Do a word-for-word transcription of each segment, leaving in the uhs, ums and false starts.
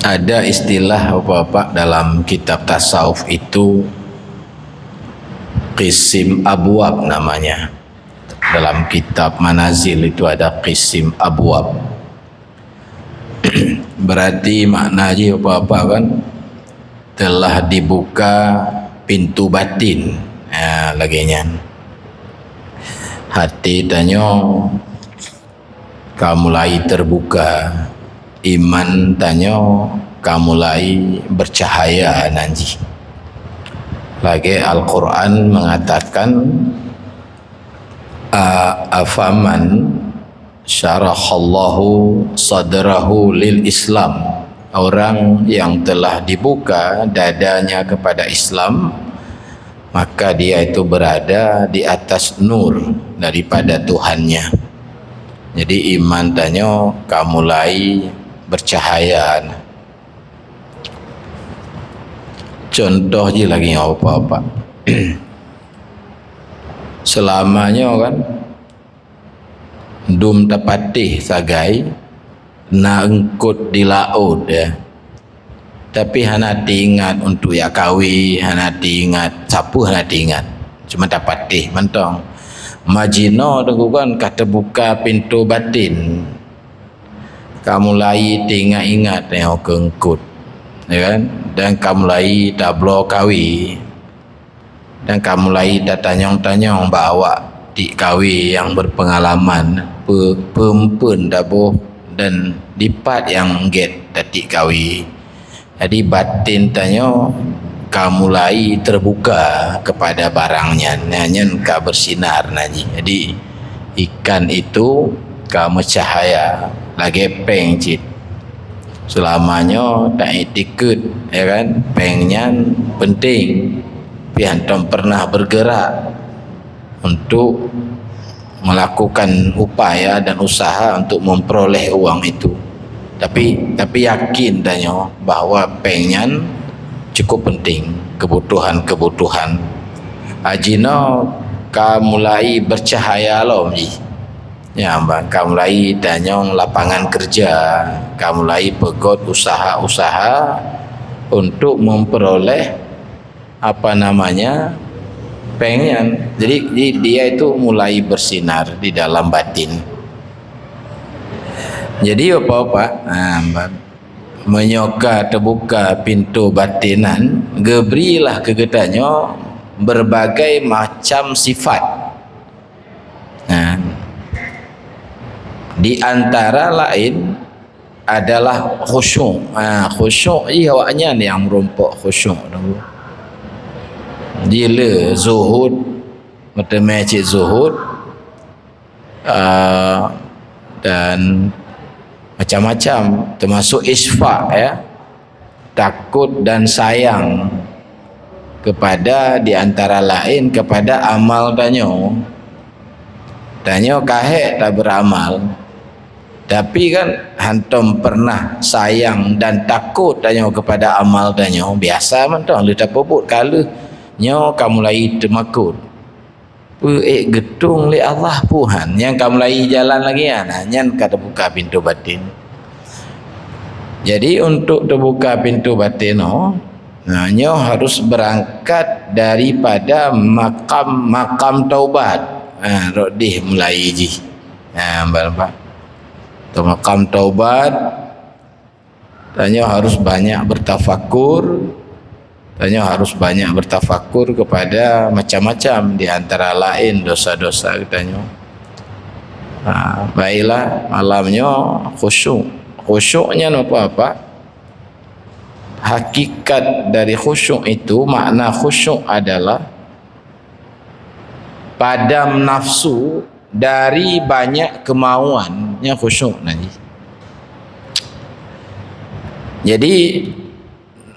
Ada istilah bapak-bapak dalam kitab tasawuf itu qisim abwab namanya. Dalam kitab Manazil itu ada qisim abwab. Berarti makna jih bapak-bapak kan, telah dibuka pintu batin. Ha, lagée nyan. Hati tanyoe ka mulai terbuka, iman tanyoe ka mulai bercahaya nan jih. Lagée Al-Quran mengatakan, a-, afaman syarahallahu sadrahu lil Islam. Orang yang telah dibuka dadanya kepada Islam, maka dia itu berada di atas nur daripada Tuhannya. Jadi iman tanyoe ka mulai bercahaya. Contoh jih lagée nyoe bapak-bapak. Seulamanyoe kan, dum tapatéh sagai na eungkot di laôt, ya. Tapi hana teuingat untuk jak kawé, hana teuingat sapeue, hana teuingat. Cuma tapatéh mantong. Majinoe teungku kan ka teubuka pintoe batin. Ka mulai teuingat-ingat nyoe keu eungkot, ya kan? Dan ka mulai tabloe kawé. Dan ka mulai tatanyong-tanyong bak awak tiek kawé nyang berpengalaman, peu-, peue-peue taboh dan dipat nyang gét tatiek kawé. Jadi, batin tanyoe ka mulai terbuka kepada barang nyan. Nah, nyan ka bersinar na jih. Jadi, ikan itu ka meucahaya lagée péng cit. Seulamanyoe taiktikeuet, ya kan, péng nyan penting, tapi hántom pernah bergerak untuk melakukan upaya dan usaha untuk memperoleh uang itu. Tapi, tapi yakin tanyoe bahwa péng nyan cukup penting, kebutuhan-kebutuhan. Jinoe ka mulai bercahaya lom jih. Ya, ban ka mulai tanyong lapangan kerja, ka mulai peugét usaha-usaha untuk memperoleh, apa namanya, péng nyan. Jadi, di-, dia itu mulai bersinar di dalam batin. Jadi, bapak-bapak, ha, ban, meunyoe ka teubuka pintoe batin nyan, geuberilah keu geutanyoe berbagai macam sifat. Ha. Di antara laén adalah khusyuk. Ha, khusyuk jih awaknyan nyang meurumpok khusyuk tu. Jih le zuhud, meuteumé cit zuhud, ah, dan macam-macam, termasuk isfaq, ya. Takot dan sayang kepada, di antara laén kepada amal tanyoe. Tanyoe ka hék taberamal, tapi kan hántom pernah sayang dan takot tanyoe kepada amal tanyoe. Biasa mantong lheueh tapeubuet, ka lheueh nyoe ka mulai teumakot. Peu ék geutông lé Allah peue han nyang ka mulai jalan lagée nyan, ha, nyan ka teubuka pintoe batin. Jadi, untuk teubuka pintoe batin nyoe, nah, nyoe harus berangkat daripada makam, makam taubat. Ha, rot deh mulai jih. Ha, nampak? Teu makam taubat, tanyoe harus banyak bertafakur, tanyoe harus banyak bertafakur kepada macam-macam, di antara laén dosa-dosa geutanyoe. Ha, baiklah, malam nyoe khusyuk. Khusyuk nyan apa-apa? Hakikat dari khusyuk itu, makna khusyuk adalah padam nafsu dari banyak kemauan, nyan khusyuk nan jih. Jadi,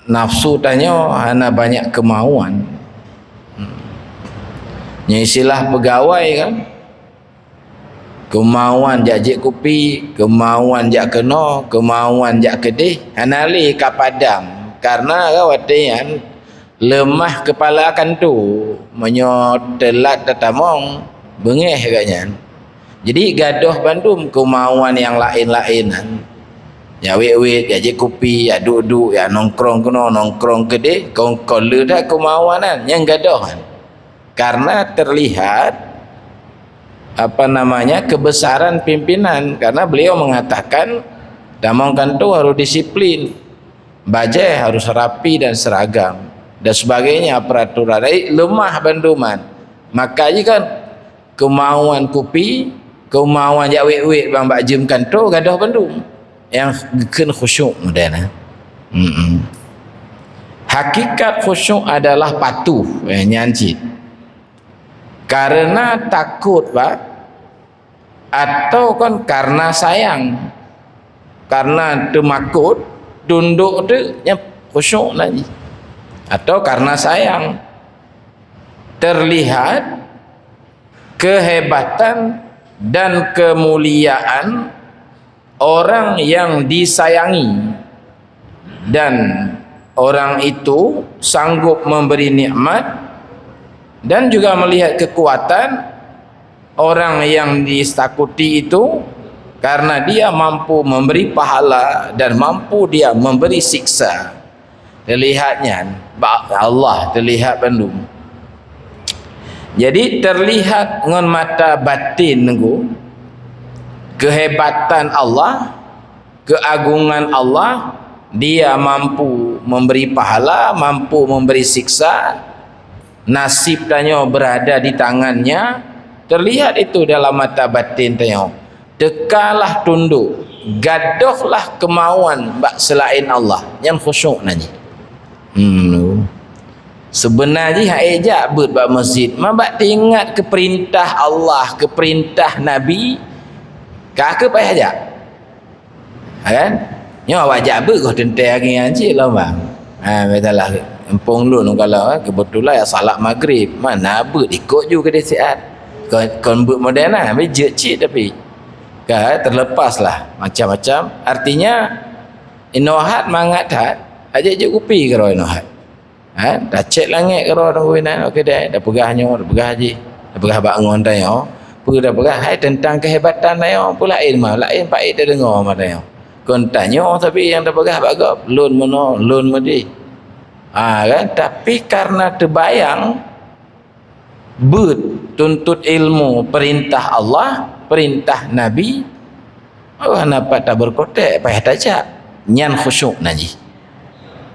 nafsu tanyoe hana banyak kemauan. Nyan istilah pegawai kan. Kemauan jak jép kupi, kemauan jak keunoe, kemauan jak keudeh, hana lé ka padam. Karena ka watée nyan leumah keupala kanto, meunyoe teulat tatamong, beungéh gobnyan. Jadi, gadôh bandum keumauan nyang laén-laén nyan. Jak wét-wét, jak jép kupi, jak duek-duek, jak nongkrong keunoe, nongkrong keudéh, kon-kon le that keumauan nyan nyang gadôh kan. Karena terlihat, apa namanya, kebesaran pimpinan, karena beliau mengatakan tamong kantor harus disiplin, bajée harus rapi dan seragam, dan sebagainya, peraturan, eh, leumah banduman. Maka jih kan keumauan kupi, keumauan jak wét-wét bang bak jeuem kantor gadôh bandum. Nyang geukheun khusyuk model nyan. Mm-mm. Hakikat khusyuk adalah patuh, eh, nyan cit. Karena takut, Pak, atau kan karena sayang. Karena teumakot, tundok tu, nyan khusyuk nan jih. Atau karena sayang. Terlihat kehebatan dan kemuliaan orang yang disayangi, dan orang itu sanggup memberi nikmat, dan juga melihat kekuatan orang yang ditakuti itu, karena dia mampu memberi pahala dan mampu dia memberi siksa. Dilihat nyan bak Allah, dilihat bandum. Jadi, terlihat ngon mata batin nunggu kehebatan Allah, keagungan Allah. Dia mampu memberi pahala, mampu memberi siksa. Nasib tanyoe berada di tangan-Nya. Terlihat itu dalam mata batin tanyoe. Teukalah tundok, gadôhlah keumauan bak seulaén Allah. Nyan khusyuk nan jih. Hmm. Seubeuna jih hana jak beuet bak masjid, ma bak teuingat keu peurintah Allah, keu peurintah Nabi, ka keuh payah jak. Ha, kan? Nyoe awak jak beuet goh teuntée angén cit lom bang. Ha, misallah, empung lôn kalau, ha, kebetulan ya salat Maghrib, mana beuet ikot ju keudeh siat. Kon, kon beuet modern lah, tapi jeuet cit tapi. Ka, terlepas lah, macam-macam. Artinya, inoe hat mangat that, aja jeuet kupi keudroe inoe hat. Ha, tacék langét keudroe tunggu inan, oke deh, dah peugah nyoe, dah peugah jih, dah peugah bak ngon tanyoe. Peue dah peugah, hai teuntang kehebatan tanyoe, peue laén mah, laén paét teudeungoe mah tanyoe. Kon tanyoe tapi nyang dah peugah bak gob, lôn meunoe, lôn meudeh. Ha, kan? Tapi karena teubayang, beuet tuntut ilmu perintah Allah, perintah Nabi, oh, hana pat tabeureukotek, payah tajak. Nyan khusyuk nan jih.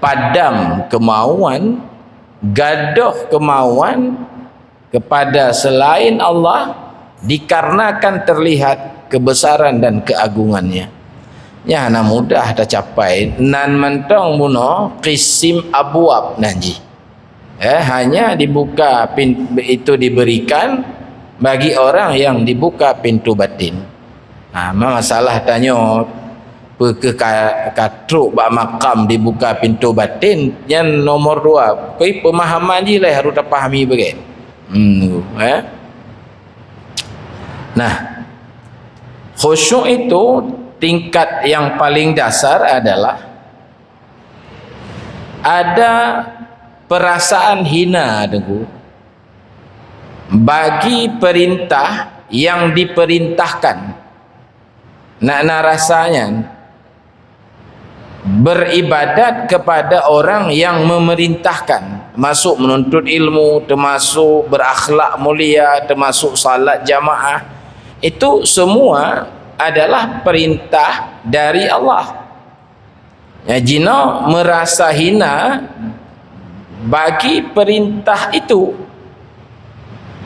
Padam keumauan, gadôh keumauan kepada selain Allah dikarenakan terlihat kebesaran dan keagungan-Nya. Nyan hana mudah tacapai, nan mantong bunoe qisim abwab nan jih. Eh, hanya dibuka pin-, itu diberikan bagi orang yang dibuka pintu batin. Ha, masalah tanyoe, peu kheueh ka, ka trok bak makam dibuka pintu batin, nyan nomor dua. Kui pemahaman jih lah harus tapahami bagai. Hmm, eh. Nah, khusyuk itu tingkat yang paling dasar adalah ada perasaan hina, Teungku, bagi perintah yang diperintahkan. Nak na rasa nyan, beribadat kepada orang yang memerintahkan, termasuk menuntut ilmu, termasuk berakhlak mulia, termasuk salat jamaah. Itu semua adalah perintah dari Allah. Ya, jinoe merasa hina bagi perintah itu.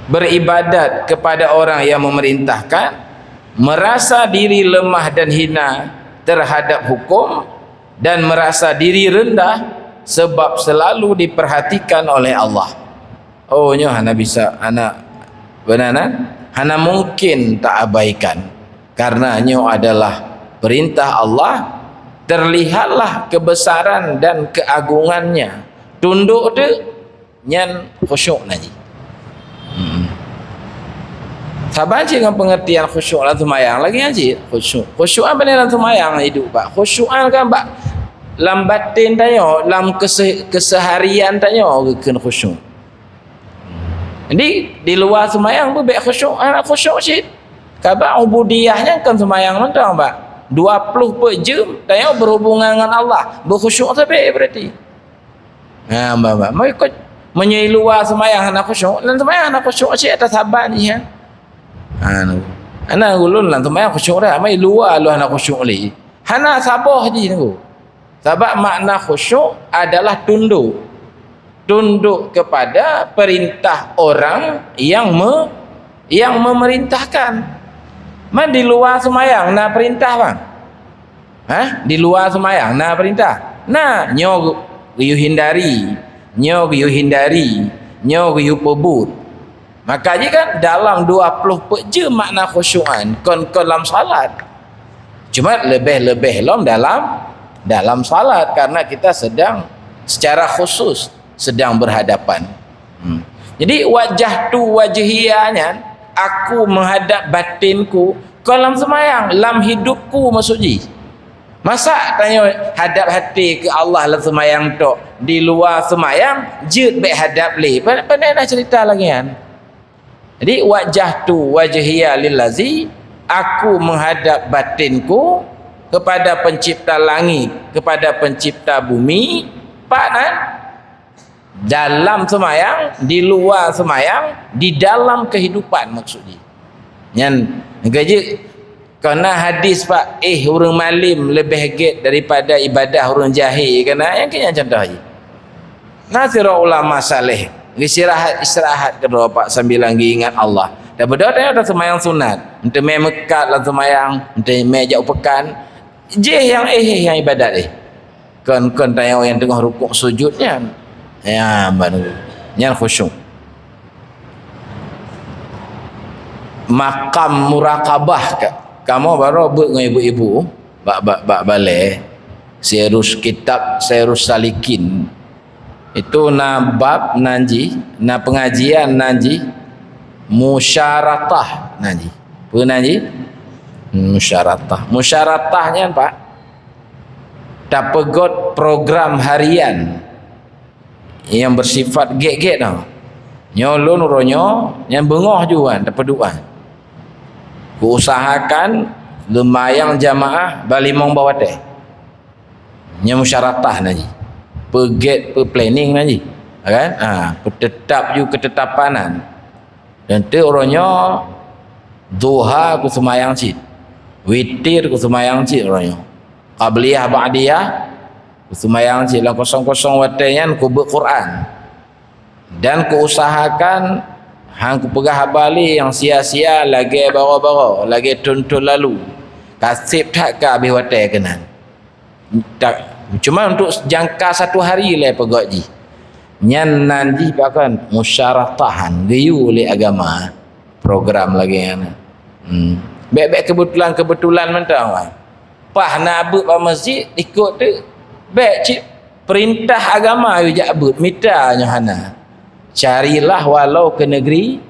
Beribadat kepada orang yang memerintahkan, merasa diri lemah dan hina terhadap hukum, dan merasa diri rendah sebab selalu diperhatikan oleh Allah. Oh, nyoe hana bisa, hana, beuna na? Hana mungkin taabaikan. Karena nyoe adalah perintah Allah, terlihatlah kebesaran dan keagungan-Nya. Tundok deuk, nyan khusyuk nan jih. Hmm. Saban cit ngon pengertian khusyuk lam seumayang, lagée nyan cit khusyuk. Khusyuk apa ni lam seumayang hidup, Pak? Khusyuk kan bak lam batin tanyoe, lam kese-, keseharian tanyoe geukheun khusyuk. Jadi, di luwa seumayang pun bék khusyuk, hana khusyuk cit. Ka bak ubudiyah nyan kon seumayang mantong, Pak. Dua ploh peuet jeuem tanyoe berhubungan ngon Allah, beukhusyuk sabe berarti. Ha, ba, ba. Meunyoe i luwa seumayang hana khusyuk, lam seumayang hana khusyuk, cit ata saban jih, ha. Ha, nunggu. Hana ulôn lam seumayang khusyuk dah, meunyoe i luwa lôn hana khusyuk lé. Hana saboh jih, nunggu. Sabab makna khusyuk adalah tunduk. Tunduk kepada perintah orang yang me-, yang memerintahkan. Man di luwa seumayang na perintah, bang? Hah? Di luwa seumayang na perintah? Na, nyoe geuyue hindari, nyoe geuyue hindari, nyoe geuyue peubuet. Maka jih kan dalam dua ploh peuet jeuem makna khusyukan, kon, kon lam salat. Cuma leubeh-leubeh lom dalam, dalam salat karena kita sedang secara khusus sedang berhadapan. Hmm. Jadi wajjahtu wajhiya nyan, aku menghadap batinku, kon lam seumayang, lam hidupku maksud jih. Masa tanyoe hadap até keu Allah lam seumayang tok, di luwa seumayang jeuet bék hadap lé. Pa-, pandai na cerita lagée nyan. Jadi, wajjahtu wajhiya lillazi, aku menghadap batinku kepada pencipta langit, kepada pencipta bumi, pak nan? Dalam seumayang, di luwa seumayang, di dalam kehidupan maksud jih. Nyan, geujeuet Kon na hadis, Pak, éh ureuëng malem leubeh gét daripada ibadah ureuëng jahé, kan na? Nyang keu nyan contoh jih. Na sidroe ulama saleh, geusirahat-istirahat keudroe, Pak, sambilan geuingat Allah. Dan beudôh tanyoe taseumayang sunat, enteumé meukat lam seumayang, enteumé jak u peukan, jih nyang éh nyang ibadat éh. Kon, kon tanyoe nyang teungoh rukuk sujud nyan. Ya, baru. Nyan khusyuk. Makam muraqabah ka-, kamoe baroe beuet ngon ibu-ibu bak, bak, bak balée. Sirus kitab, Sirus Salikin. Itu na bab nan jih, na pengajian nan jih, musyaratah nan jih. Peue nan jih? Musyaratah. Musyaratah nyan, Pak, tapeugét program harian nyang bersifat gét-gét tau. Nyoe lôn uroe nyoe nyang beungoh juan tapeuduan. Kuusahakan leumayang jamaah ba limong boh watée. Nyan musyaratah nan jih. Peugét, peuplanning nan jih. Kan? Ha, peuteutap ju keutetapan nan. Dan teu uroe nyoe duha kuseumayang cit. Witir kuseumayang cit uroe nyoe. Qabliyah, ba'diyah kuseumayang cit lam kosong-kosong watée nyan kubeuet Quran. Dan kuusahakan han kupeugah haba lé nyang sia-sia lagée baroe-baroe, lagée thon-thon lalu. Kaseb that ka abéh watée keunan. Tak, cuma untuk jangka satu hari lé peugét jih. Nyan nan jih pakon musyaratah han geuyue lé agama program lagée nyan. Hmm. Bék-bék keubeutulan-keubeutulan mantong, Wan. Paih na beuet bak masjid, ikot teuk. Bék cit peurintah agama yue jak beuet, mita nyoe hana. Carilah walau ke negeri,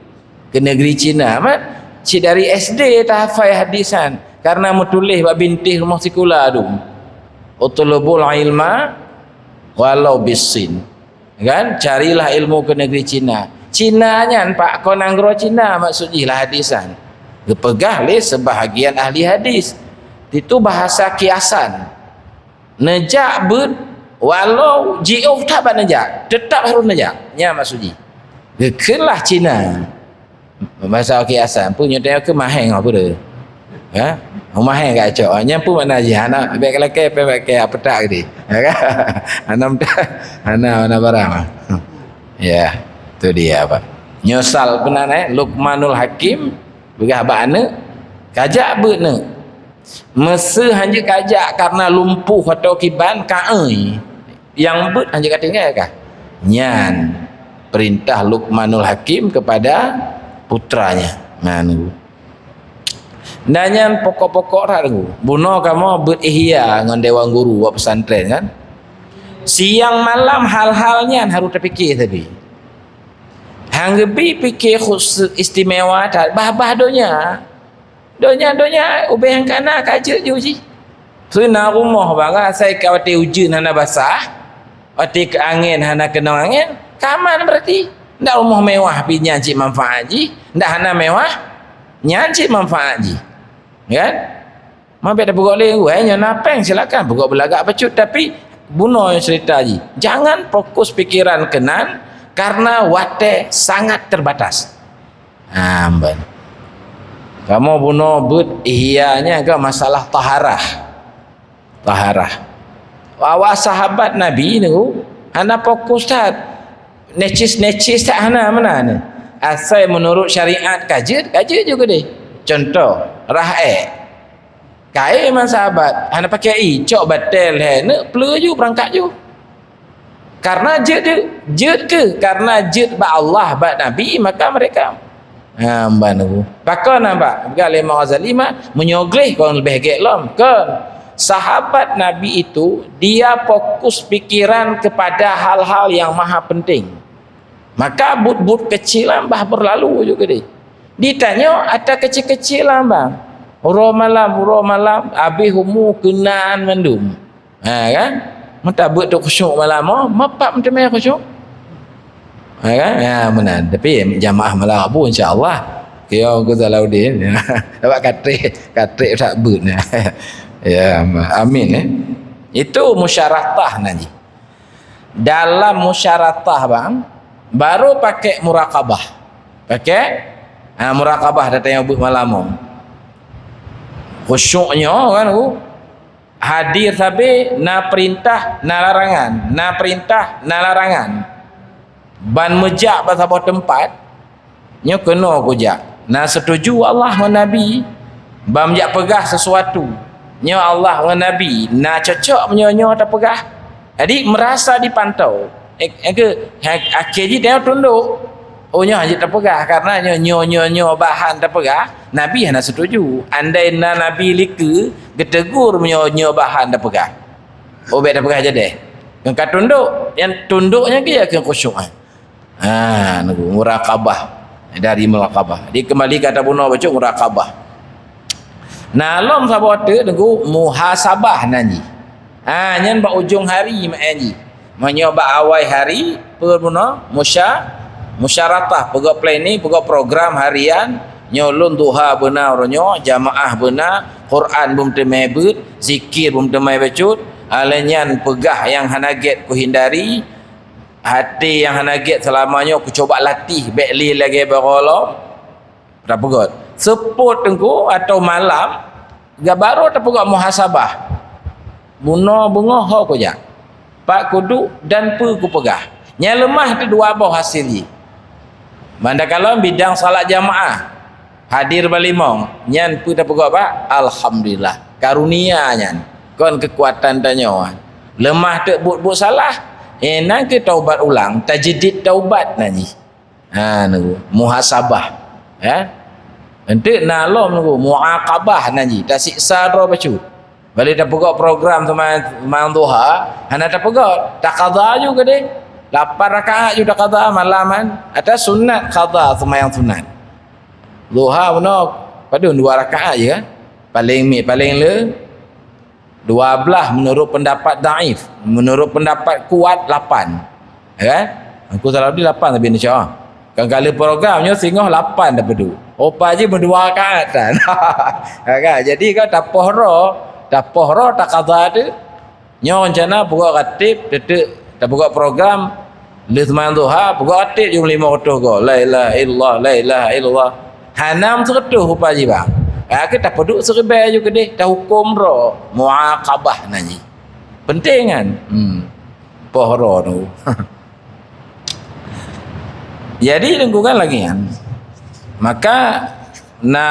ke negeri Cina. Mat, cit dari S D tahafai hadis nyan. Karena meutuléh bak bintéh rumoh sikula dum. "Utlubul ilma walau bissin." Kan? Carilah ilmu ke negeri Cina. Cina nyan, Pak, kon nanggroe Cina maksud jih lah hadis nyan. Geupeugah lé sebahagian ahli hadis. Itu bahasa kiasan. Neujak beuet, walau jiôh that bak neujak, teutap harôh neujak. Nyan maksud jih. Geukheun lah Cina. Bahasa kiasan, peue nyoe tanyoe keu mahé ngon peue? Ha? Mahé ka cok. Nyan peue makna jih? Hana, bék lakée, bék lakée, apa tak geude? Ha kan? Hana meuta-, hana, hana barang. Ya, tu dia, Pak. Nyoe sal peunan, eh, Luqmanul Hakim peugah bak aneuk, "Kajak beuet, neuk." Meuseu hanjeuet kajak karena lumpuh atau kiban, ka-eu. Nyang beuet hanjeuet ka tinggai kah? Nyan perintah Luqmanul Hakim kepada putranya. Nah, nunggu. Dan nyan pokok-pokok that, nunggu. Bunoe kamoe beuet ihya ngon dewan guru bak pesantren, kan? Siang malam hal-hal nyan harôh tapike sabe. Han geubi pike khusus istimewa that, bah-bah donya. Donya-donya ubeng kana ka jeuet ju jih. Seuna rumoh barang asai ka watée ujeuen hana basah, watée keu angén hana keunong angén, ka aman berarti. Ndak rumoh mewah pi nyan cit manfaat jih, ndak hana mewah, nyan cit manfaat jih. Kan? Ma bék tapeugot lé, wahai nyoe na péng, silakan peugot beulagak bacut, tapi bunoe nyang cerita jih. Jangan fokus pikiran keunan karena watée sangat terbatas. Ha, ban. Kamoe bunoe beuet ihya nyan ka masalah taharah. Taharah. Awak sahabat Nabi tu hana fokus that. Necis-necis that hana meunan. Asai meunurut syariat ka jeuet, ka jeuet juga deh. Contoh, rah ék. Ka ék man sahabat, hana pakai ie, cok batée lhée neuk, pleue ju, beurangkat ju. Karena jeuet, jeuet keu, karena jeuet bak Allah, bak Nabi, maka mereka, ha, ban tu. Pakon nampak? Peugah lé Imam Ghazali mah, meunyoe gleh kon leubeh gét lom. Kon. Sahabat Nabi itu, dia fokus pikiran kepada hal-hal yang maha penting. Maka buet-buet keucil nyan bah berlalu juga deh. Ditanyoe ata keucil-keucil nyan, bang. Uroe malam, uroe malam, habéh umu keunan mandum. Ha, kan? Meutabeuet tu khusyuk malam, oh, meupat meuteumé khusyuk. Ha, kan? Ya, meunan. Tapi jamaah malam Rabu, insya Allah. Keu Teungku Salahuddin. Dapat katrek, katrek tak beuet. Ya, amin, eh. Itu musyaratah nan jih. Dalam musyaratah, bang, baru pakai muraqabah. Pakai, ha, muraqabah datang nyang beuet malam. Khusyuk nyoe kan, uh, hadir sabe na perintah, na larangan, na perintah, na larangan. Ban meujak bak saboh teumpat, nyoe keunoe kujak. Na seutuju Allah ngon Nabi, ban meujak peugah sesuatu. Nyoe Allah ngon Nabi, na cocok meunyoe nyoe tapeugah. Jadi, merasa dipantau. Eh, eh, ke, ha, akhé jih tanyoe tundok. Oh, nyoe hana jeuet tapeugah, karena nyoe, nyoe, nyoe, nyoe bahan tapeugah, Nabi hana setuju. Andai na Nabi likeue, geutegur meunyoe nyoe bahan tapeugah. Oh, bék tapeugah jadeh. Nyang ka tundok, nyang tundok nyan keu ya keu khusyuk. Ha, nunggu muraqabah. Dari muraqabah. Jadi kembali kata bunoe bacut muraqabah. Na lom saboh teuk nunggu muhasabah nan jih. Ha, nyan bak ujong hari mak nyan jih. Meunyoe bak awai hari, peue bunoe? Musya-, musyaratah, peugah planning, peugah program harian, nyoe lôn duha beuna uroe nyoe, jamaah beuna, Quran beuteumé beuet, zikir beuteumé bacut, ha, lheueh nyan peugah nyang hana gét kuhindari, Até nyang hana gét seulama nyoe kucoba latih bék lé lagée baroe lom. Tapeugét. Seupôt teungku atau malam, ga baru tapeugét muhasabah. Bunoe beungoh ho kujak. Pat kuduek dan peue kupeugah. Nyang leumah teuh dua boh hasé jih. Mantakalon bidang salat jamaah, hadir balimong, nyan peue tapeugét bak? Alhamdulillah. Karunia nyan. Kon keukuatan tanyoe. Leumah teuk buet-buet salah. Eh, nan keu taubat ulang, tajdid taubat nan jih. Ha, nunggu. Muhasabah. Ya. Enteuk na lom nunggu. Muaqabah nan jih. Tasiksa droe bacut. Balik tapeugét program seumayang, seumayang duha, hana tapeugét. Takada ju keudeh. Lapan rakaat ju takada malam kan. Ata sunat kada seumayang sunat. Duha bunoe padum dua rakaat je kan. Paling mi-, paling le dua belas menurut pendapat daif, menurut pendapat kuat lapan. Ya kan? Aku salah di lapan tapi insya Allah. Kan kalau program nyoe singoh lapan dapat tu. Opa je berdua rakaat kan. Ya kan? Jadi kan tapoh ro, tapoh ro takada tu. Nyoe rencana peugot ratib, teuteuek tapeugot program, lheueh seumayang duha, peugot ratib jeuem lima reutôh goe. La ilaha illallah, la ilaha illallah. Hana meuseureutôh rupa jih bang. Ka tapeuduek siribèe ju keudeh, tahukôm droe. Muaqabah nan jih. Penting kan? Hmm. Poh droe tu. Jadi lingkungan lagi kan. Maka na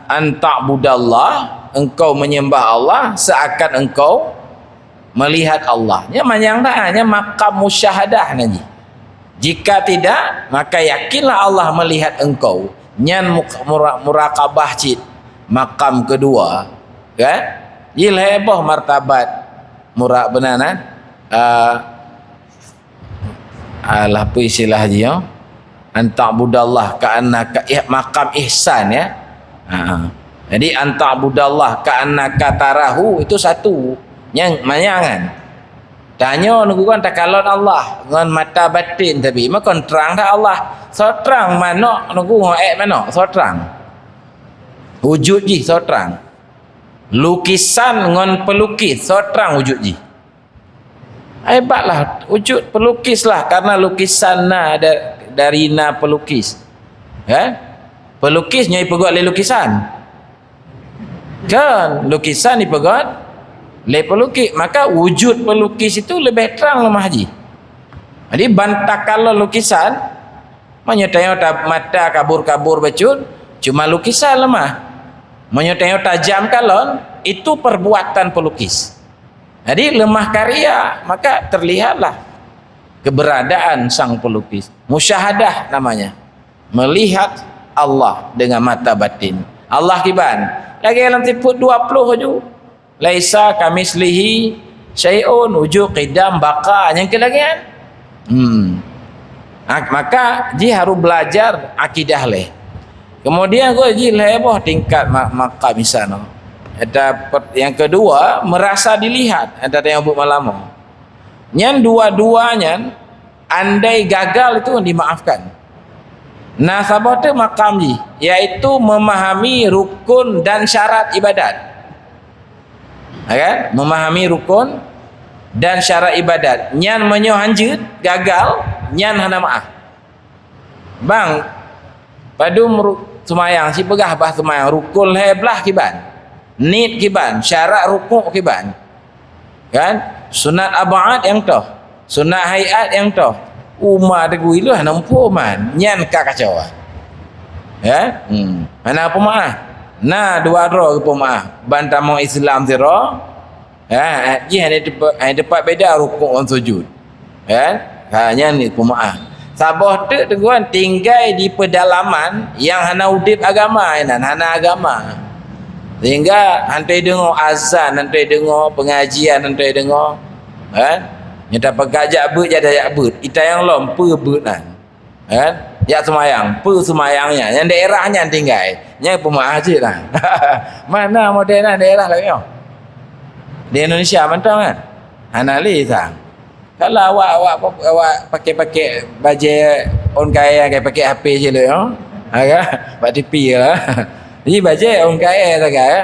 an ta'budallah, engkau menyembah Allah seakan engkau melihat Allah. Nya manyang dah, nya makam musyahadah nan jih. Jika tidak, maka yakinlah Allah melihat engkau. Nyan mu-, mura-, muraqabah cit. Makam kedua, kan? Jih lhèe boh martabat muraq beuna nan. Ah, alah, apa istilah jih, ya? An ta'budallah ka'annaka ih-, makam ihsan, ya. Ha. Jadi, an ta'budallah ka'annaka tarahu itu satu. Nyang manyang kan? Tanyoe nunggu kan takalon Allah ngon mata batin tapi makon trang dah Allah. Soe trang manok nunggu ngon èk manok, soe trang. Wujud jih soe trang. Lukisan ngon pelukis, soe trang wujud jih? Hebatlah, wujud pelukis lah, karena lukisan na da-, dari na pelukis. Kan? Pelukis nyoe ipeugöt lé lukisan. Kan, lukisan ipeugöt lé pelukis. Maka wujud pelukis itu lebih terang leumah jih. Jadi, ban takalon lukisan, meunyoe tanyoe ta-, mata kabur-kabur bacut, cuma lukisan leumah. Meunyoe tanyoe tajam kalon, itu perbuatan pelukis. Jadi, leumah karya, maka terlihatlah keberadaan sang pelukis. Musyahadah namanya. Melihat Allah dengan mata batin. Allah kiban? Lagèe lam sifeut dua puluh aju. "Laisa kamitslihi syai'un", wujud, qidam, baqa, nyang keu lagèe nyan. Hmm. Ha, maka jih harus belajar akidah lé. Kemudian, goi jih lhèe boh tingkat ma-, maqam di sana. Ada pe-, yang kedua, merasa dilihat. Ada yang buet malam. Nyan dua-dua nyan, andai gagal itu dimaafkan. Nah, saboh teuk maqam jih, yaitu memahami rukun dan syarat ibadat. Ya kan? Memahami rukun dan syarat ibadat. Nyan meunyoe hanjeuet, gagal, nyan hana maaf. Bang, padum ru-, seumayang, sipeugah bah seumayang, rukun lhèe blah kiban? Niet kiban? Syarat rukuk kiban? Kan? Sunat ab'ad nyang toh. Sunat haiat nyang toh. Uma teugui lheueh hana muphom man. Nyan ka kacau. Ya? Hmm. Hana peumaah. Na dua droe geupeumaah. Ban tamong Islam sidroe. Ha, jih hana teupat, hana teupat beda rukuk ngon sujud. Kan? Ha, nyan ni peumaah. Saboh teuk teungku kan tinggai di pedalaman nyang hana udép agama inan, hana agama. Sehingga hana teudeungoe azan, hana teudeungoe pengajian, hana teudeungoe. Kan? Nyang tapeugah jak beuet, jak jak beuet. Ita nyang lom peue beuet nan. Kan? Jak seumayang, peue seumayang nyan. Nyang daerah nyan tinggai. Nyan peumaah cit lah. Mana model na daerah laén nyoe? Di Indonesia mantong kan? Hana lé sang. Kalau awak, awak, awak pakai-pakai bajèe on kae, pakai H P cit lé nyoe. Ha kan? Bak T V lah. Jadi bajèe on kae sagai.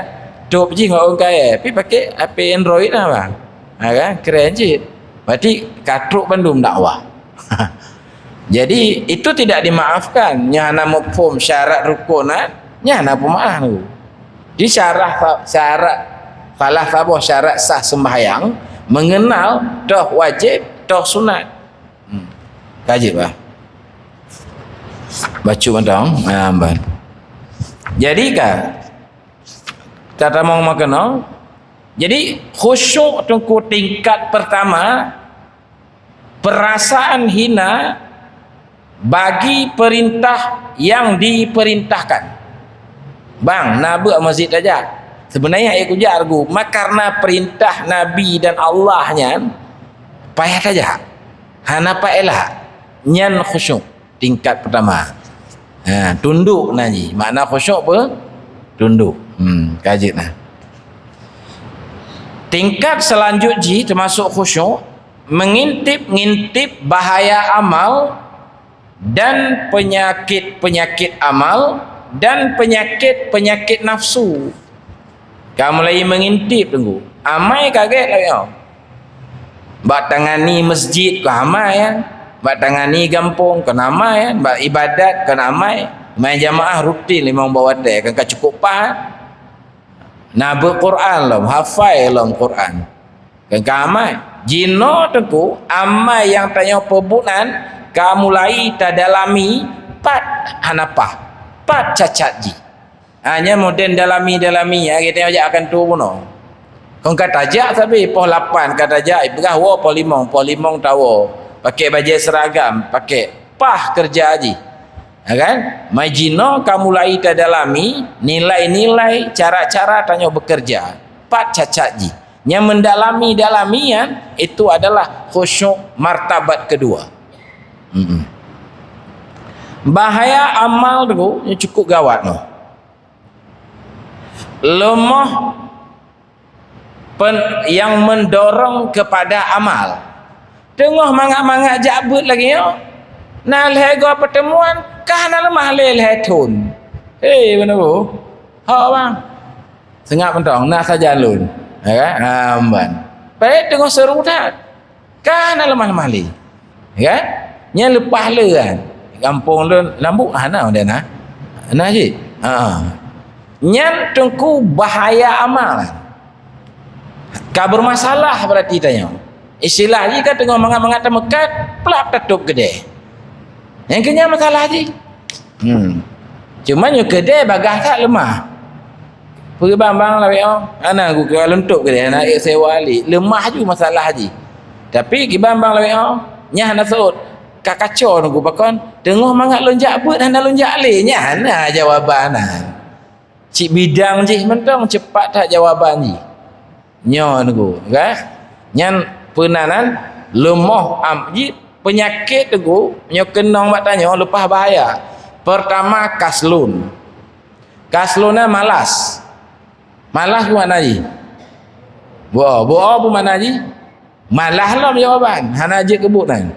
Top jih ngon on kae. Tapi pakai H P Android lah bang. Ha kan? Keren cit. Berarti ka trok bandum dakwah. Jadi, itu tidak dimaafkan. Nyan hana muphom syarat rukun, ha? Nyan hana peumaah tu. Di syarat, syarat, salah saboh syarat sah sembahyang, mengenal toh wajib, toh sunat. Hmm. Ka jeuet bah. Bacut mantong. Ha, ban. Jadi ka, tatamong meukeunong. Jadi, khusyuk teungku tingkat pertama, perasaan hina bagi perintah yang diperintahkan. Bang, na beuet masjid tajak. Sebenarnya ayat kujak argu, ma karena perintah Nabi dan Allah nyan payah tajak. Hana paelak. Nyan khusyuk tingkat pertama. Ha, tunduk na jih. Makna khusyuk apa? Tunduk. Hmm, ka jeuet na. Tingkat selanjut jih termasuk khusyuk, mengintip-ngintip bahaya amal dan penyakit-penyakit amal dan penyakit-penyakit nafsu. Ka mulai mengintip teungku. Amai ka gèt lagèe nyoe. Bak tangani masjid ka amai kan. Bak tangani gampông ka amai kan. Bak ibadat ka amai. Main jamaah rutin limong boh watèe kan ka cukup paih. Na beuet Quran lom, hafai lom Quran. Kan ka amai. Jinoe teungku, amai nyang tanyoe peubuet nyan ka mulai tadalami pat hana paih, pat cacat jih. Ha, nyan model dalami-dalami, ha, geutanyoe jak akan tuwoe bunoe. Kon ka tajak sabe, poh lapan ka tajak, ipeugah woe poh limong, poh limong tawoe. Pakai bajèe seragam, pakai paih keureuja jih. Ha kan? Mai jinoe ka mulai tadalami nilai-nilai cara-cara tanyoe bekerja. Pat cacat jih. Nyang mendalami-dalami nyan, itu adalah khusyuk martabat kedua. Mm-mm. Bahaya amal tu, nyan cukup gawat noh. Leumoh pen-, yang mendorong kepada amal. Teungoh mangat-mangat jak beuet lagèe nyoe. Na lhèe goe pertemuan, ka hana leumah lé lhèe thon. Hei, beuna bu? Ho, bang. Seungab mantong, na sajan lôn. Ya kan? Ha, ban. Padahai teungoh seuru that. Ka hana leumah-leumah lé. Ya kan? Nyan leupah le kan. Gampông lôn Lambok hana, udah na. Na cit. Ha. Nyan teungku bahaya amal. Ka bermasalah berarti tanyoe. Istilah jih ka teungoh mangat-mangat tameukat, plap tatôp keudè. Nyang keu nyan masalah jih. Hmm. Cuma nyoe keudè bagaih that leumah. Peue bang, bang lawét oh? Hana ku keu lôn tôp keudè, hana ék sewa lé. Leumah ju masalah jih. Tapi kiban bang lawét oh? Nyan hana seuôt. Ka kacau nunggu pakon. Teungoh mangat lôn jak beuet, hana lôn jak lé. Nyan hana jawaban nyan. Cit bidang jih mantong, cepat that jawaban jih. Nyoe nunggu, kan? Nyan peunanan leumoh am-, jih peunyakét nunggu, nyoe keunong bak tanyoe leupah bahaya. Pertama, kaslun. Kaslun nyan malas. Malas peue makna jih? Boh, boh peue makna jih? Malas lom jawaban, hana jeuet keu buet nyan.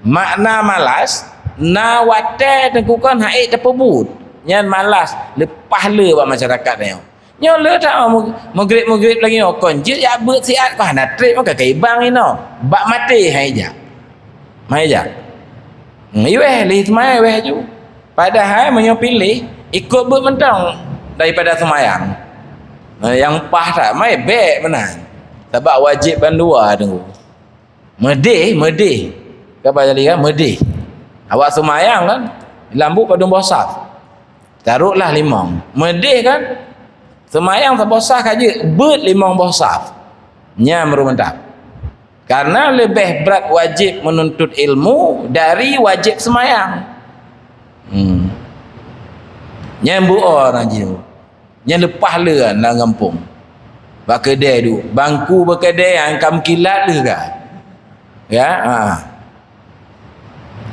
Makna malas, na watèe teungku kon han ék tapeubuet. Nyan malas, leupah le bak masyarakat nyoe. Nyoe le that, oh, mug-, mugrib-mugrib lagèe nyoe kon jeuet jak beuet siat, kon hana trép, kon ka ibang inoe. Bak maté han ék jak. Han ék jak. Hmm, iweh lé teuma iweh ju. Padahai meunyoe piléh, ikot beuet mantong daripada seumayang. Nah, nyang paih that, mai bèk meunan. Sabab wajéb bandua teungku. Meudeh, meudeh. Ka ba jadi kan? Meudeh. Awak seumayang kan? Lambok padum boh saf. Taroklah limong. Meudeh kan? Seumayang saboh saf ka jeuet, beuet limong boh saf. Nyan meureuh mantap. Karena leubeh brat wajéb meununtut ilmu dari wajéb seumayang. Hmm. Nyan buoh na jinoe. Nyan leupah leuan lam gampông. Bak keudè duek. Bangku bak keudè nyang ka meukilat lheueh ka. Ya, ha.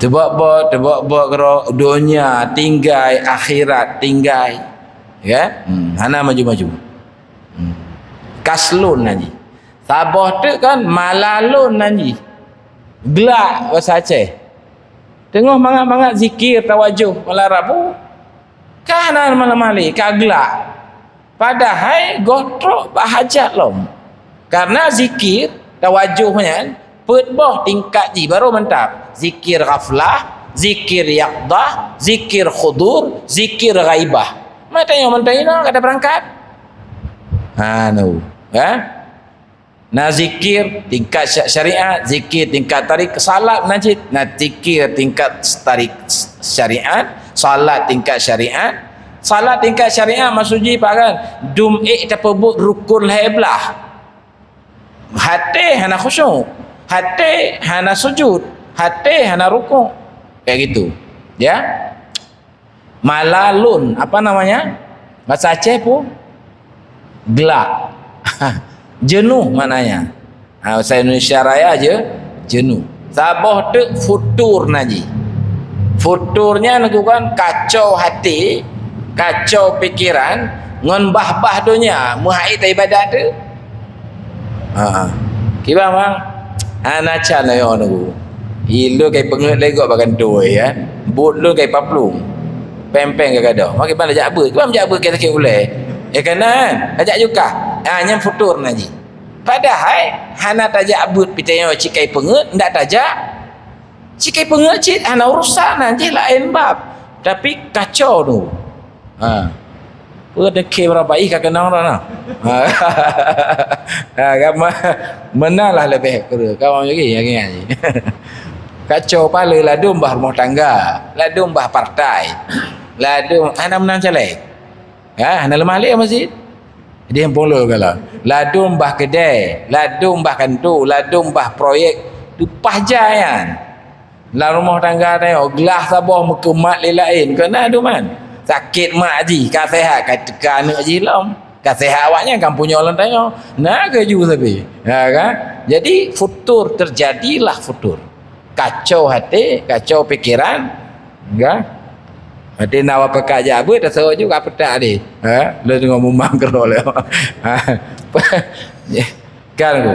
Teubok-bok, teubok-bok keudroe, donya tinggai, akhirat tinggai. Ya, hmm, hana maju-maju. Hmm. Kaslon na jih. Saboh teuk kan malalon na jih. Glak basa Aceh. Teungoh mangat-mangat zikir tawajoh malam Rabu, ka hana malam-malam lé, ka glak. Padahai goh trok bak hajat lom. Karena zikir tawajoh nyan peuet boh tingkat jih baru mantap. Zikir ghaflah, zikir yaqdah, zikir hudur, zikir ghaibah. Mata nyoe mantong inoe ka tabeurangkat. Ha, nu, ya. Na zikir tingkat sya-, syariat, zikir tingkat tarik, salat na cit, na zikir tingkat tarik syariat, salat tingkat syariat. Salat tingkat syariat maksud jih pagan, dum ék tapeubuet rukun lhèe blah. Até hana khusyuk, até hana sujud, até hana rukuk. Kayak gitu. Ya. Malalun, apa namanya? Bahasa Aceh pun glak. Jenuh maknanya. Ha, bahasa Indonesia Raya je, jenuh. Saboh teuk futur na jih. Futur nyan bukan kacau hati, kacau pikiran, ngon bah-bah donya, meuhai ibadat tu. Ha. Kiban bang? Hana can ayo nunggu. Ilôn kai peungeut lé gob bagan tuai, ya. Buet lôn kai paplong. Peng-peng ka gadôh. Maka kiban tajak beuet. Kiban jak beuet kai sakét ulèe. Eh, kanan. Tajak jukah. Ha, nyan futur na jih. Padahai hana tajak beuet pih tanyoe cit kai peungeut, ndak tajak. Cit kai peungeut cit hana urusan na jih laén bab. Tapi kacau tu. Ha. Peue deuke beurapa ih ka keunong dah nah. Ha. Ha, ka ma-, meunan lah leubeh keu ka awak lagi, lagi ngaji. Kacau pale ladôm bah rumoh tangga, ladôm bah partai. Ladôm hana meunan caleg. Ha, hana leumah lé masjid. Di Hempung Lor gala. Ladôm bah keudè, ladôm bah kanto, ladôm bah proyek, leupah jai nyan. Lam rumoh tangga tanyoe, glah saboh meukeumat lé laén, keu na duman. Sakét mak jih, ka seuhat, ka teuka aneuk jih lom. Ka seuhat awaknyan, ka punyok lom tanyoe. Na keu ju sabe. Ha, kan? Jadi, futur, terjadilah futur. Kacau hati, kacau pikiran, kan? Hati na awak peuka jak beuet, tasawak ju ka peutak deh. Ha? Lôn teungoh mumang keudroe lé. Ha? Kan, Bu?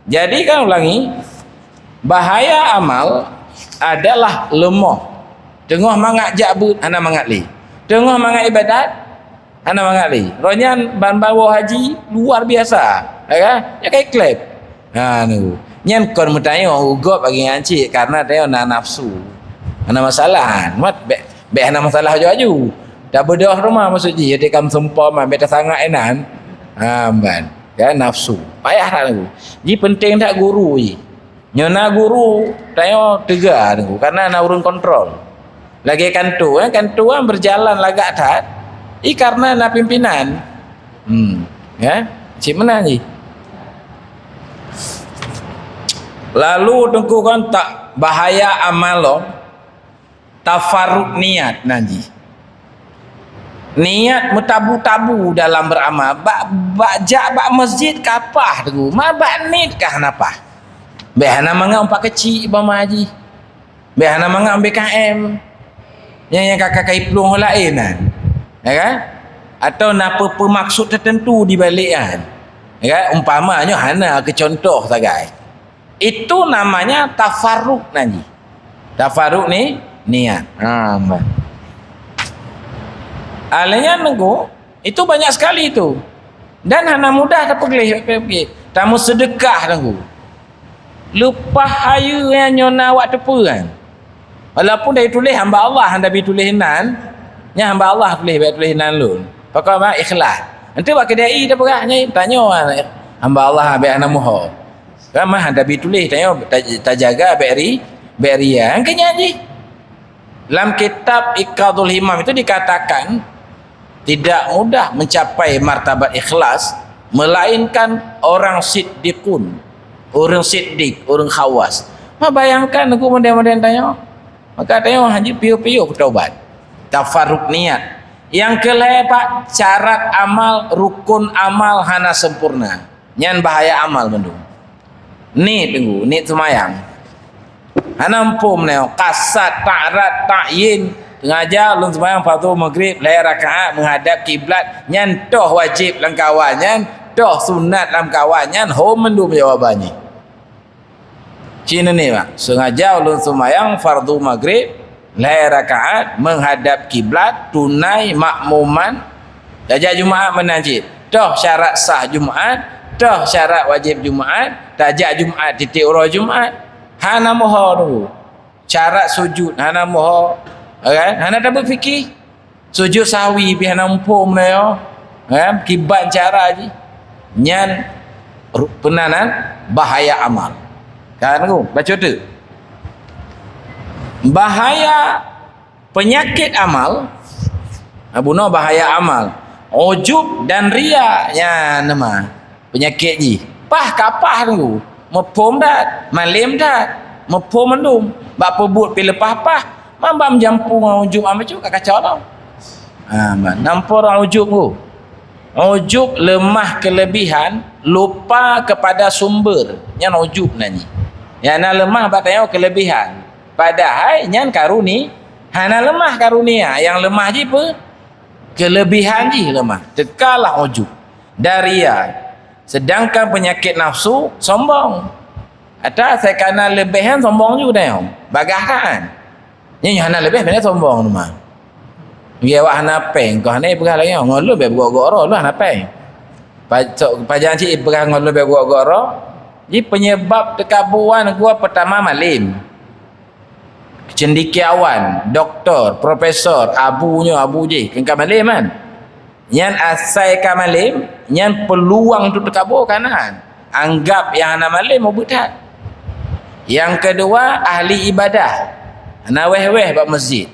Jadi kan ulangi, bahaya amal adalah leumoh. Teungoh mangat jak beuet, hana mangat lé. Teungoh mangat ibadat, Hana mangat lé. Roh nyan ban bawoe haji luar biasa. Ya kan? Ya kai klep. Ha, tu. Nyan kon meutanyoe u gob lagèe nyan cit, karena tanyoe na nafsu. Hana masalah. Mat, bèk, bèk hana masalah aju-aju. Tabeudôh teuma maksud jih, ya, tikam seumpom, bèk tasangak inan. Ha, ban. Ya, nafsu. Payah that tu. Ji penting that guru ji. Nyoe na guru, tanyoe teuga tu, karena na ureueng kontrol. Lagèe kanto, eh, kanto kan berjalan lagak that, i karena na pimpinan. Hmm, ya, cit meunan jih. Lalu teungku kan tak bahaya amal lom, tafarruk niat nan jih. Niat meutabu-tabu dalam beuramal. Bak, bak jak bak masjid ka pah teungku. Ma bak niet ka hana pah. Bèk hana mangat umpat keuchik bama jih. Bèk hana mangat B K M. Nyang, nyang ka, ka, ka iplueng laén nyan. Ya kan? Atau na peu-, peumaksud teuteuntu di balek nyan. Ya kan? Umpama nyoe hana keu contoh sagai. Itu namanya tafarruk nan jih. Tafarruk ni niat. Ha, bah. Alanya nunggu, itu banyak sekali itu. Dan hana mudah tapeugleh, tameuseudeukah nunggu. Leupah hayeue nyan nyoe na awak teupeu kan. Walaupun dari tuléh hamba Allah, hana bi tuléh nan, nyan hamba Allah tuléh, bèk tuléh nan lôn. Pokok mah ikhlas. Nanti bak keudai tapeugah nyan, tanyoe hamba Allah bèk hana muho. Kan mah hana bi tuléh, tanyoe ta-, tajaga bèk ri-, bèk ria. Kan keunyan jih. Lam kitab Iqadul Himam itu dikatakan, tidak mudah mencapai martabat ikhlas, melainkan orang siddiqun, ureueng siddiq, ureueng khawas. Ma bayangkan aku model-model tanyoe. Maka tanyoe hana piôh-piôh taubat. Tafarruk niat. Nyang keulhèe pat, syarat amal, rukun amal hana sempurna. Nyan bahaya amal mandum. Niet teungku, niet seumayang. Hana muphom nyoe, kasat, ta'rad, ta'yin. Teungaja ulôn seumayang fardhu maghrib lhèe rakaat meuhadab kiblat, nyan toh wajéb lam kawan nyan, toh sunat lam kawan nyan, hom mandum jawaban jih. Cit nyoe ni, Mak. Sengaja ulôn seumayang fardhu maghrib lhèe rakaat meuhadab kiblat, tunai makmuman. Tajak Jumaat meunan cit. Toh syarat sah Jumaat, toh syarat wajéb Jumaat, tajak Jumaat tiep-tiep uroe Jumaat. Hana muho tu. Syarat sujud hana muho. Kan? Hana tabeufiké. Sujud sahwi pih hana muphom nyoe, kan? Kiban cara jih. Nyan ru-, peunanan bahaya amal. Kan tu, baca tu. Bahaya penyakit amal, ha, bunoe bahaya amal. Ujub dan ria, nyan nama. Peunyakét jih. Pah ka pah teungku. Muphom that, malém that. Muphom mandum. Bak peubuet pih leupah pah. Mambam jampu ngon ujub amacok ka kacau lom. Ha, man. Nampak orang ujub tu. Ujub lemah kelebihan, lupa kepada sumber. Nyan ujub nan jih. Nyang na lemah bak tanyoe kelebihan. Padahai nyan karuni-, hana lemah karunia. Yang lemah jih pe? Kelebihan jih lemah. Teukalah ujub. Dan ria. Sedangkan penyakit nafsu, sombong. Ata asai kana leubeh nyan sombong ju tanyoe. Bagaih kan? Nyan hana leubeh, mana sombong teuma. Geuwak hana péng, kau hana peugah lagèe nyoe. Ngon lôn bèk beugok-gok droe, lôn hana péng. Pa-, so, pajan cit peugah ngon lôn bèk beugok-gok droe. Ji penyebab teukabuan gua pertama malém. Cendekiawan, doktor, profesor, abu nyoe, abu jih, kan ka malém kan? Nyan asai ka malém, nyan peuluang untuk teukabu ka na. Anggap nyang hana malém ubit that. Yang kedua, ahli ibadah. Hana wéh-wéh bak masjid.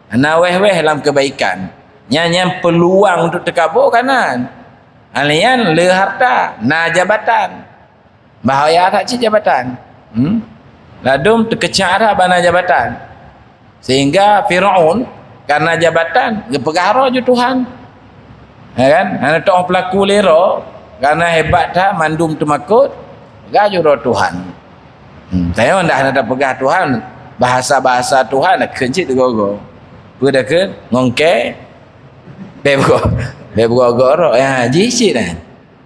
Hana wéh-wéh lam kebaikan. Nyan, nyan peuluang untuk teukabu ka na. Hal nyan le harta, na jabatan. Bahaya that cit jabatan. Hmm? Ladôm teukeucak that bak na jabatan. Sehingga Firaun karena jabatan geupeugah droe ju Tuhan. Ya kan? Hana teuong peulaku lé droe karena hebat that mandum teumakot, peugah ju droe Tuhan. Hmm, tanyoe ndak hana tapeugah Tuhan, bahasa-bahasa Tuhan dak keuncit teugogo. Peue dak keu ngongke, bèk beugok, bèk beugok-gok droe. Ya, jih cit dah.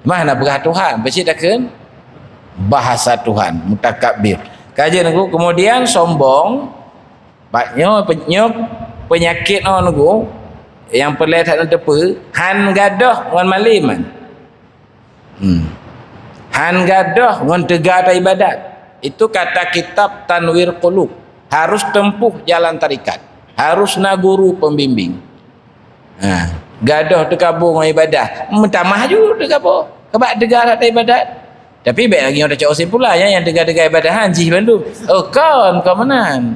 Mah na peugah Tuhan, beucit takheun bahasa Tuhan, mutakabir. Ka jeuet nunggu, kemudian sombong, bak nyoe pe-, nyoe penyakit nyoe nunggu, Nyang peureulée that neuteupeue, han gadôh ngon malém. Hmm. Han gadôh ngon teuga taibadat. Itu kata kitab Tanwir Qulub. Harus tempuh jalan tarikat. Harus na guru pembimbing. Ha. Gadôh teukabo ngon ibadah. Meutamah ju teukabo. Keubah teuga that taibadat. Tapi bék lagée nyoe tacok kesimpulan, ya, nyang teuga-teuga ibadah han jih bandum. Oh, kon, kon meunan.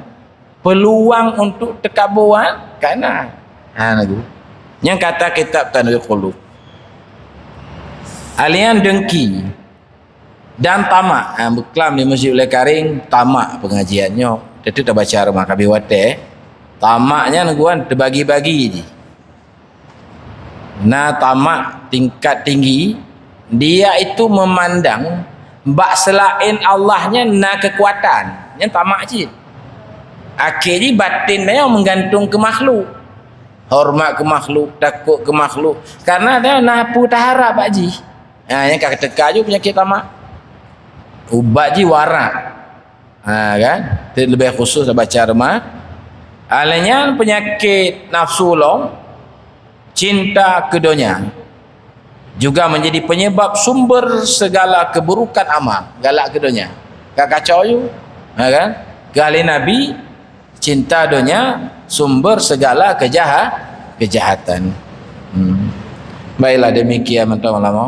Peluang untuk teukabo, ha, ka na. Ha, lagu. Nyang kata kitab Tanwir Qulub. Alian dengki dan tamak. Ha, beuklam di Masjid Ulée Karing, tamak pengajian nyoe. Teuteup tabaca rumoh ka abéh watée. Tamak nyan geuan teubagi-bagi jih. Na tamak tingkat tinggi, dia itu memandang bak selain Allah nyan na kekuatan. Nyan tamak cit. Akhé jih batin nyan meugantung keu makhluk. Horeumat keu makhluk, takot keu makhluk. Karena dia na peue taharap bak jih. Ha, nyang ka teuka ju peunyakét tamak. Ubat jih warak. Ha, kan? Leubeh khusus baca rumoh. Ha, lheueh nyan peunyakét nafsu lom, cinta keu donya, juga menjadi penyebab sumber segala keburukan amal. Galak keu donya. Ka kacau ju. Ha, kan? Keu ahli Nabi, cinta donya sumber segala kejaha-, kejahatan. Hmm. Baiklah, demikian mantong ulama.